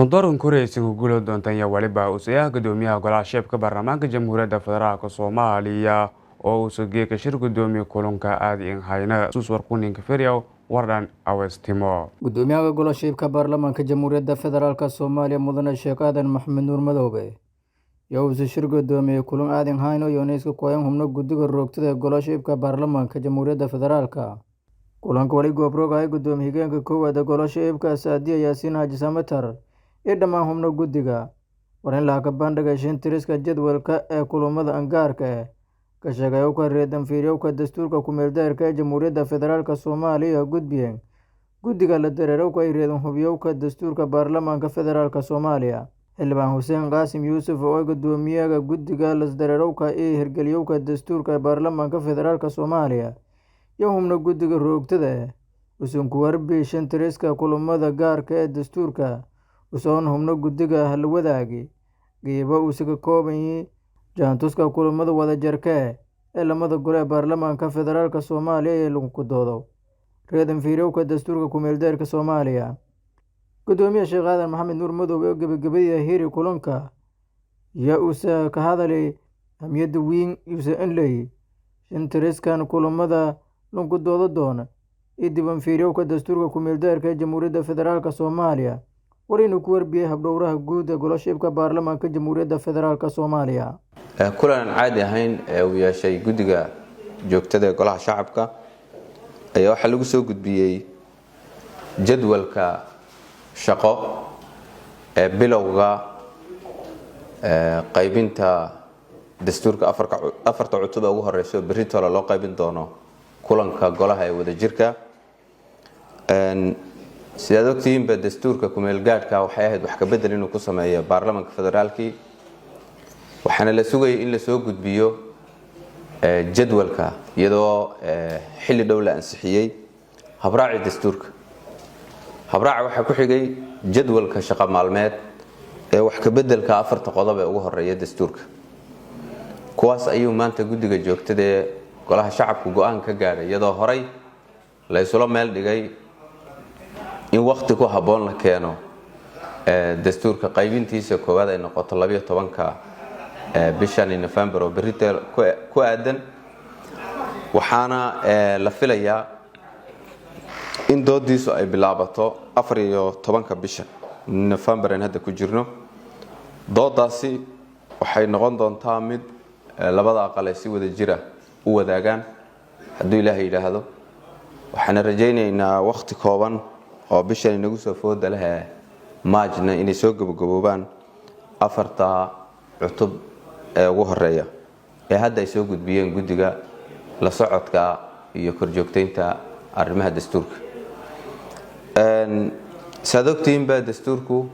Mudooran koreysan ku guula doontan iyo waliba usayaha gudoomiyaha golaha shacabka baarlamaanka Jamhuuriyadda Federaalka Soomaaliya oo uu sageeka shir gudoomiye kulanka aadi in hayna suus warkuninka feryaw wardhan awestimo. Gudoomiyaha golaha shacabka baarlamaanka Jamhuuriyadda Federaalka Soomaaliya, Mudane Sheekh Aadan Maxamed Nuur Madoobe, yaa uuse shir gudoomiyey kulan aadan hayno iyo iska kooyan xubno guddiga roogtada ee golaha shacabka baarlamaanka Jamhuuriyadda Federaalka. Kulanka wali goobroog gudoomiye xigeenka koowaad ee golaha shacabka, Saadiya Yaasiin Xaaji Samatar, iyo dhammaan xubno guddiga. War in laha ka bandhigay tiriska jadwalka ee kulamada angaarka eh ka shaqeeyowka reedanfiiryowka dastuurka ku-meeldaarka ee Jamhuuriyadda Federaalka Soomaaliya gudbiyeen guddiga la dareerowka iyo reedan hubiyowka dastuurka baarlamaanka Federaalka Soomaaliya. Xildhibaan Xuseen Qaasim Yuusuf oo gudoomiyaha guddiga lasdareerowka iyo hirgeliyowka dastuurka ee baarlamaanka Federaalka Soomaaliya iyo xubno guddiga roogtada eh usan ku warbi shan tiriska kulamada gaarka ee dastuurka usoon xubno guddiga la wadaagi geebo uuse ka koobanyi jaantuska kulamada wadajarka ee lamada gole ee baarlamaanka Federaalka Soomaaliya ee lagu doodo reedan fiirowka dastuurka ku-meeldaarka Soomaaliya. Gudoomiye Sheekh Aadan Maxamed Nuur Madoobe oo gebagabadii hiri kulanka yaa uuse ka hadalay ahmiyadda weyn uuse inley shan tiriskan kulamada lagu doodo doona iyo diban fiirowka dastuurka ku-meeldaarka ee Jamhuuriyadda Federaalka Soomaaliya. War inuu ku warbiyey habdhowraha guud ee golaha shacabka baarlamaanka Jamhuuriyadda Federaalka Soomaaliya. Kulan aan caadi ahayn ee uu yeeshay guddiga joogtada ee golaha shacabka ayaa waxaa lagu soo gudbiyey jadwalka shaqo ee bilowga qaybinta dastuurka afarta cutub ee ugu horeysa oo berri tole loo qaybin doono kulanka golaha ee wadajirka. Sidaad ogtihiinba, dastuurka kumeelgaadhka waxay ahayd wax kabedel inuu ku sameeyo baarlamanka federaalkii, waxaana la sugayay in lasoo gudbiyo jadwalka iyadoo xilli dhow la ansixiyey habraaci dastuurka. Habraaca waxaa ku xigay jadwalka shaqo maalmeed ee wax kabedelka afarta qodob ee ugu horeeya dastuurka. Kuwaas ayuu maanta guddiga joogtada ee golaha shacabku go-aan ka gaadhay, iyadoo horay la isula meel dhigay in wakti ku habboon la keeno dastuurka, qaybintiisa koowaad ay noqoto 12-ka bishani November oo berrita ku aadan. Waxaana la filayaa in doodiisu ay bilaabato 14-ka bisha November aan hadda ku jirno. Doodaasi waxay noqon doontaa mid labada aqal ay si wada jira u wadaagaan, hadduu Ilaahay yidhaahdo. Waxaana rajaynaynaa wakhti kooban oo bishan inagu soo fooda leh Maajna inay soo gabagaboobaan afarta cutub ee ugu horeeya ee hadda ay soo gudbiyeen guddiga la socodka iyo korjoogteynta arrimaha dastuurka. Saad ogtihiinba, dastuurku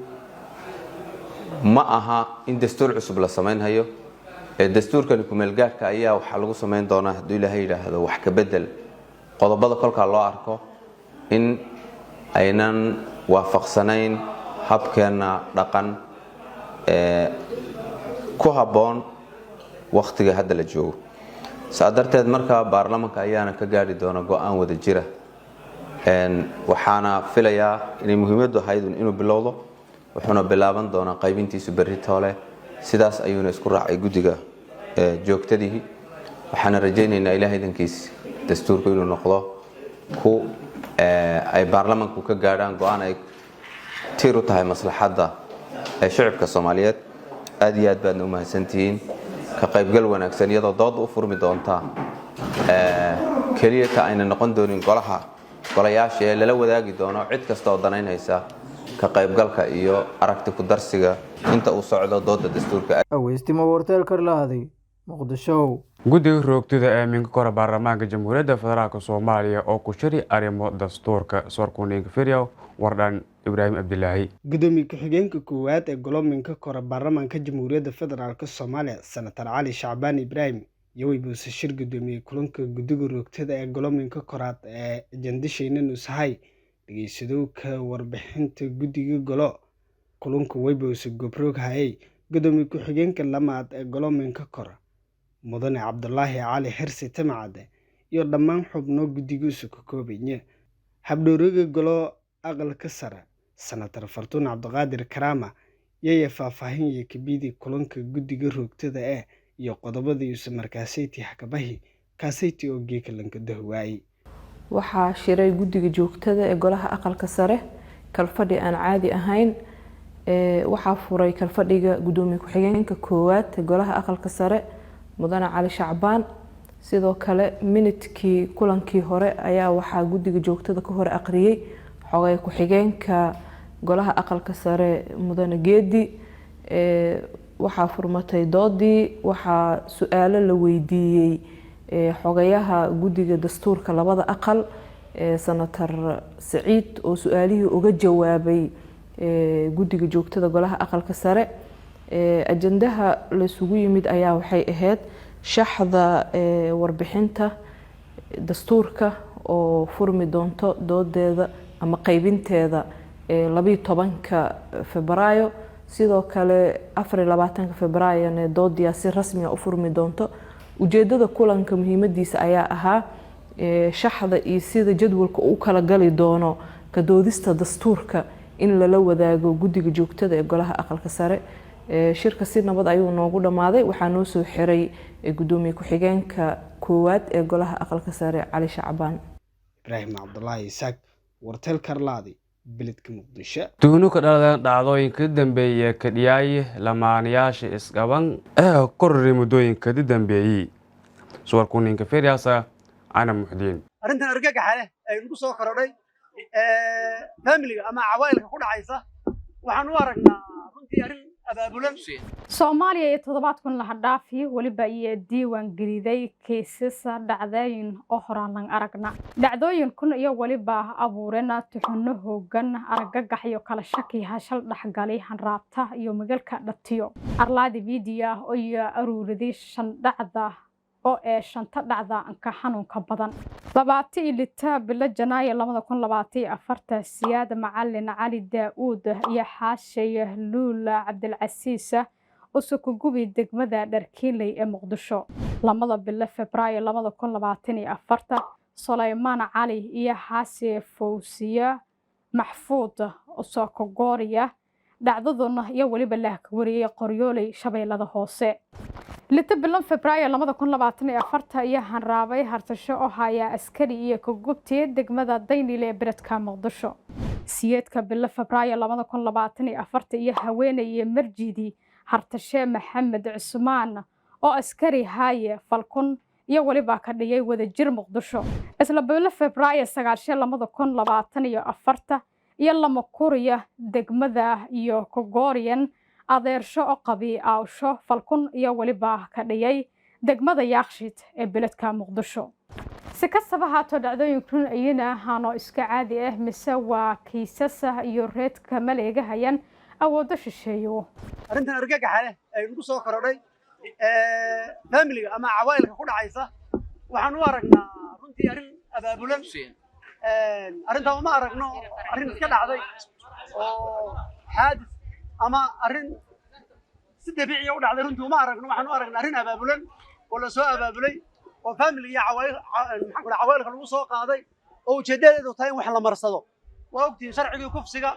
ma aha in dastuur cusub la samaynhayo ee dastuurkani kumeelgaadhka ayaa waxaa lagu samayn doonaa, hadduu Ilaahay yidhaahdo, wax ka bedel qodobada kolkaa loo arko in aynan waafaqsanayn habkeenna dhaqan ee ku habboon wakhtiga hadda la joogo. Saa darteed marka baarlamanka ayaana ka gaadhi doona go-aan wada jira. Waxaana filayaa inay muhiimaddu ahayd inuu bilowdo, wuxuuna bilaaban doonaa qaybintiisu berri toole. Sidaas ayuuna isku raacay guddiga joogtadii. Waxaana rajaynaynaa, Ilaah idankiis, dastuurku inuu noqdo ku ay baarlamanku ka gaadhaan go-aan ay tiir u tahay maslaxadda ee shacibka Soomaaliyeed. Aad iyo aad baadna u mahadsantihiin. Ka qaybgal wanaagsan, iyadoo dooda u furmi doonta keliya ta ayna noqon doonin golaha golayaasha ee lala wadaagi doono cid kasta oo danaynaysa ka qaybgalka iyo aragti ku darsiga inta uu socdo dooda dastuurka. Aweystimo warteel Karlaaday, Muqdisho. Guddiga roogtida ee minka kora baarlamaanka Jamhuuriyadda Federaalka Soomaaliya oo ku shiri arrimo dastuurka soorkuninka feryaw wardhan Ibraahim Cabdilaahi. Gudoomiye ku-xigeenka koowaad ee golominka kore baarlamaanka Jamhuuriyadda Federaalk Soomaaliya, Senator Cali Shacbaan Ibraahim, iyo weybuuse shir gudoomiyey kulanka guddiga roogtada ee golominka koraad ee ajandashayna nusahay dhegeysadowka warbixinta guddiga golo. Kulanka weybuuse gobroog hayay gudoomiye ku-xigeenka lamaad ee golominka kore, Mudane Cabdulaahi Cali Xirsi Timcade, iyo dhammaan xubno guddigiisu ka koobaye. Habdhowriga golo aqalka sare Senator Fartuun Cabdiqaadir Karaama yaya faahfaahin iyo kabidii kulanka guddiga roogtada ah iyo qodobadii uu markaasayti xakabahi kaasayti oo geeka lanka dahwaayay. Waxaa shiray guddiga joogtada ee golaha aqalka sare kalfadhi aan caadi ahayn. Waxaa furay kalfadhiga gudoomiye ku-xigeenka koowaad ee golaha aqalka sare Mudane Cali Shacbaan. Sidoo kale minidkii kulankii hore ayaa waxaa guddiga joogtada ka hor aqriyay xogay ku-xigeenka golaha aqalka sare Mudane Geedi. Waxaa furmatay doodii, waxaa su-aalo la weydiiyey xogayaha guddiga dastuurka labada aqal Senator Saciid oo su-aalihii uga jawaabay guddiga joogtada golaha aqalka sare. Ajandaha laisugu yimid ayaa waxay ahayd shaxda warbixinta dastuurka oo furmi doonto doodeeda ama qaybinteeda 12-ka Febraayo. Sidoo kale 24-ka Febraayona doodiyaa si rasmi ah u furmi doonto. Ujeedada kulanka muhiimadiisa ayaa ahaa shaxda iyo sida jadwalka uu kala gali doono ka doodista dastuurka in lala wadaago guddiga joogtada ee golaha aqalka sare. Shirka si nabad ayuu noogu dhammaaday. Waxaa noo soo xiray gudoomiye ku-xigeenka koowaad ee golaha aqalka sare Cali Shacbaan. Ibraahim Cabdulaahi Isaaq, Wartel Karlaadi, beledka Muqdisho. Tuhno ka dhaladeen dhacdooyinka dambeeyay ee kadhiyaay lamaanayaasha isqaban ee kororey muddooyinka dambeeyey. Suwarku ninka Feriasa Cana Muxdiin. Arrintan argagaxa leh ee nagu soo korodhay familiga ama cawailka ku dhacaysa waxaan u aragnaa runtii arrin abaabulan. Soomaaliya iyo toddobaadkan laha dhaafi weliba iyo diiwaan geliday kiisasa dhacdooyin oo horaan lan aragna. Dhacdooyin kun iyo weliba abuurena tuxuno hoogan, argagax iyo kala shaki hashal dhexgalay hanraabta iyo magalka dhatiyo. Arlaadi miidiya oo iyo aruuriday shan dhacda oo ee shanta dhacda anka xanuunka badan. 26 bilo Janaayo 2024, Siyaad Macalin Cali Daa'uud iyo xaashay Luula Cabdilcasiis usukugubi degmada Dharkiinley ee Muqdisho. 2 bilo Febraayo 2024, Sulaymaan Cali iyo xaasi Fawsiya Maxfuud Usokogooriya, dhacdaduna iyo weliba lahka wariyey Qoryooley, Shabeellada Hoose. 6 bilan Febraayo 2024 iyo hanraabay hartasho oo haya askari iyo kagubtiye degmada Daynile ee beledka Muqdisho. 8-ka bilo Febraayo 2024 iyo haweeneye Marjidi Hartashe Maxamed Cusmaan oo askari haaye falkun iyo weliba ka dhiyay wadajir Muqdisho. Isla bilo Febraayo 9 2024 iyo lama kuriya degmada iyo Kogooriyan adeersho oo qabi aawsho falkun iyo weliba ka dhiyay degmada Yaaqshiid ee beledka Muqdisho. Si kastaba haato dhacdooyinkun ayana ahaanoo iska caadi ah mise waa kiisasa iyo reedka maleegahayaan awoodo shisheeyo. Arrintan argagaxa leh ee nagu soo korodhay familiga ama cawailka ku dhacaysa waxaan u aragnaa runtii arrin abaabulan. Arrintan uma aragno arrin iska dhacday oo xaadis ama arrin si dabiiciya u dhacday, runtii uma aragno. Waxaan u aragnaa arrin abaabulan oo la soo abaabulay oo familiga iyo cawailka lagu soo qaaday oo ujeeddadeedu tahay in wax la marsado. Waa ogtihiin sharcigii kufsiga,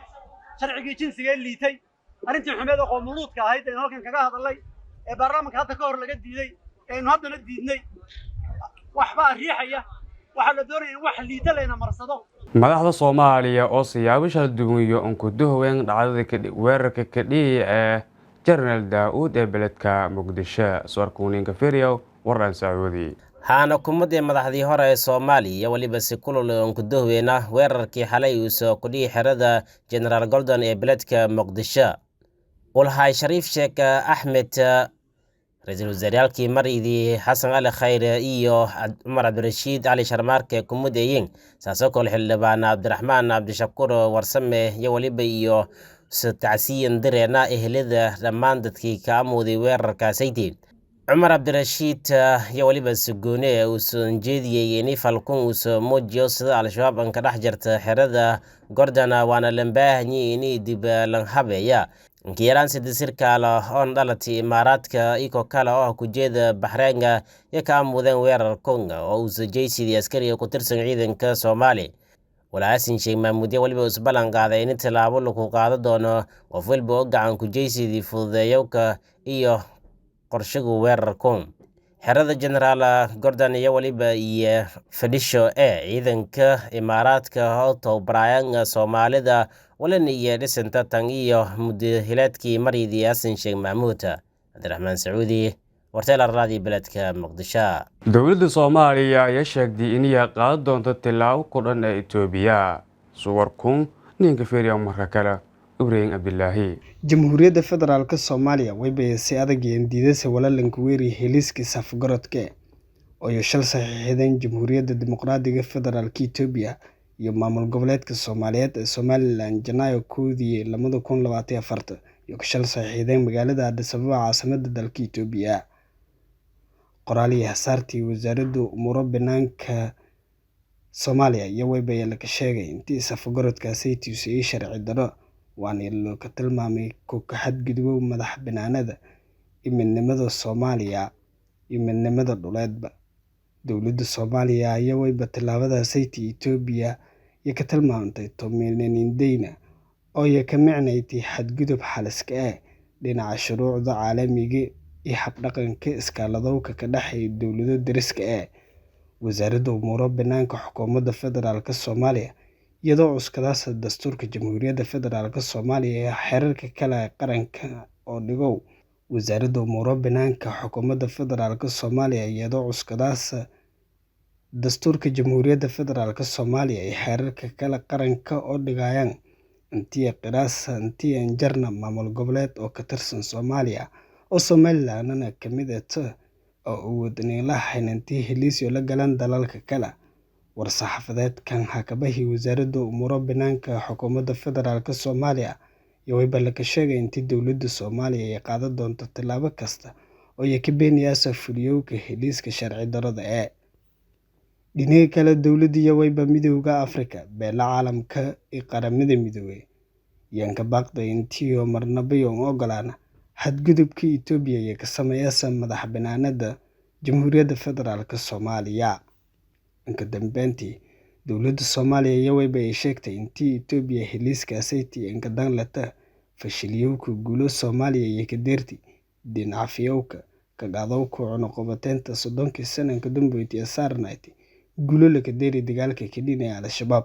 sharcigii jinsiga ee liitay, arrintii xumeed oo qoomuluudka ahayd aynu halkan kaga hadalnay ee baarlamaanka hadda ka hor laga diiday ee aynu haddana diidnay. Waxbaa riixaya, waxaa la doonaya in wax liita layna marsado. Madaxda Soomaaliya oo siyaabo shala duwan iyo unkuduhweyn dhacdada weerarka kadhiyi ee Jenaraal Daa'uud ee beledka Muqdisho. Suwarkuuninka Feriyow Waraan Sacuudi. Haana kumadii madaxdii hore ee Soomaaliya weliba si kulul unkuduhweyna weerarkii xalay uu soo kudhiyi xerada Jenaraal Gordon ee beledka Muqdisho. Ulhaay Shariif Sheekh Axmed, ra-iisul wasaareyaalkii maridii Xasan Cali Khayre iyo Cumar Cabdirashiid Cali Sharmaarke kumudeeyin, saasoo kale xildhibaan Cabdiraxmaan Cabdishakuur Warsame iyo weliba iyo tacsiyan direena ehelada dhammaan dadkii ka amooday weerarkaasayti. Cumar Cabdirashiid iyo weliba sugoone uu soo jeediyey ini falkun uu soo muujiyo sida Al-Shabaab an ka dhex jirta xerada Gordon, waana lambaahanyi ini dib lanhabeeya. Inkiyaraan sidisirkaal oon dhalatay Imaaraadka iko kale oo ah kujeeda Baxreenga iyo ka amudeen weerar Konga oo uu soo jeeysiday askariga ku tirsan ciidanka Soomaali. Walaasin Sheekh Mahmuudye weliba isballan qaaday in tallaabo lagu qaado doono qof walba oo gacan ku-jeysidii fududeeyowka iyo qorshigu weerarku. Xerada Generaal Gordon iyo weliba iyo fadhisho ee ciidanka Imaaraadka oo tababarayaan Soomaalida walina iyo dhisanta tan iyo muddo-hileedkii maridii Xasan Sheekh Maxamuud. Cabdiraxmaan Sacuudi, Warteel Arlaadi, beledka Muqdisho. Dowladda Soomaaliya ayaa sheegtay inay qaadan doonto tillaabo ku dhan ee Itoobiya. Suwarkun ninka fiiriya marka kale Ibraahim Cabdilaahi. Jamhuuriyadda Federaalka Soomaaliya way bayasay adag diidase walaalanka weeri heliiskii safgarodke oo shal saxiixdeen Jamhuuriyadda Dimuqraadiga Federaalka Itoobiya iyo maamul goboleedka Soomaaliyeed ee Somaliland Janaayo 1, 2024 iyo shal saxiixdeen magaalada Addis Ababa, caasimadda dalka Itoobiya. Qoraalihii hasaartii wasaaradda umuuro banaanka Soomaaliya iyo waybaya laga sheegay intii safgarodkaasi tusiyey sharci darro, waana loo ka tilmaamay ku xadgudubka madax bannaanida iyo midnimada Soomaaliya iyo midnimada dhuleedba. Dowladda Soomaaliya ayaa wayba tallaabadaasi Itoobiya iyo ka tilmaamtay tuminindeyna oo ay ka micnaysay xadgudub xaliska ah dhinaca shuruucda caalamiga iyo habdhaqanka iskaaladowga ka dhexeeya dowlado deriska ah. Wasaaradda umuuro banaanka xukuumadda federaalka Soomaaliya iyadoo cuskadaas dastuurka Jamhuuriyadda Federaalka Soomaaliya ee xeerarka kale ee qaranka oo dhigow. Wasaaradda umuuro banaanka xukuumadda federaalka Soomaaliya iyadoo cuskadaas dastuurka Jamhuuriyadda Federaalka Soomaaliya ee xeerarka kale qaranka oo dhigayaan intii qiraas intii anjarna maamul goboleed oo ka tirsan Soomaaliya oo Somalilandna ka mid ah oo awood lahayn intii heliisyo la galaan dalalka kale. War-saxaafadeedkan hakabahii wasaaradda umuuro banaanka xukuumadda federaalka Soomaaliya iyo wayba laga sheegay intii dowladda Soomaaliya ay qaadan doonto tallaabo kasta oo ay ka beenayso fuliyowga heliiska sharci darrada ee. Dhinaca kale, dowladda iyo wayba Midowga Afrika, beela caalamka iyo qaramada midoobay ayaan ka baaqday intii marnaba u ogolaan xadgudubka Itoobiya iyo ka sameeyay madax bannaanida Jamhuuriyadda Federaalka Soomaaliya. Inka dambeyntii, dowladda Soomaaliya iyo wayba ay sheegtay intii Itoobiya heliiskaasi inka dan lata fashiliyowga guulo Soomaaliya iyo ka deerti dhinacfiyowga ka qaadowga cunaqabateynta 30kii sano ka dambeeyay ee saarnayd guulo la ka deeri dagaalka ka dhinaya Al-Shabaab.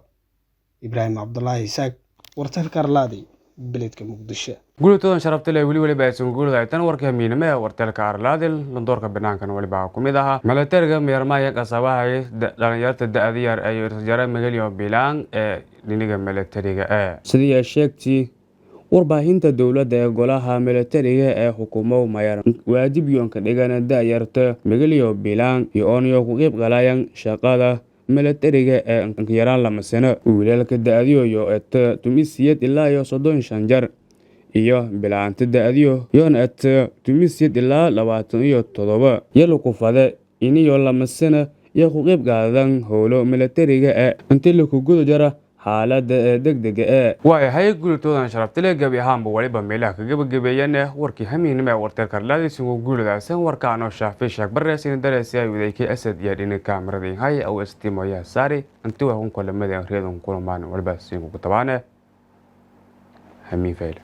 Ibraahim Cabdulaahi Isaaq, Wartalka Arlaadi, beledka Muqdisho. Guulitoodan sharafta leh weli weliba aysan guulada tan warka hamiinimo ee warteelka Arlaadil. Landoorka banaankan weliba ku mid ahaa milatariga meermaaya qasabahay dhalinyarta da'da yar ay jara magalyo bilaan ee dhiniga milatariga ee sidii ay sheegtay warbaahinta dowladda ee golaha milatariga ee xukumo mayar waajib yoonka dhigana da'yarta magalyo bilaan iyo oonyo ku qayb galayaan shaqada milatariga ee yaraan lama sano. Wiilalka da'diyo eta 18 ilaa iyo 35 jar iyo bilaanta da'diyo yoon eta 18 ilaa 27 yalo ku fade iniyo lama sano iyo ku qayb qaadan howlo milatariga ee intii lagu guda jara xaaladda ee degdega ee. Waayahay guulitoodan sharaftile gebi ahaanba waliba meelaha ka gebagabeeyeen warkii hamiinimo ee warteelka Arlaadi. Guuladaasan warkaanoo shaafay sheegbarre sin dareysi ay wadaykay Asad iyo dhinaca kaamirada hay aw istimoya saari intii waa kun kulamada reedon kulamaan waliba siinkugu tabaane hamiin fayle.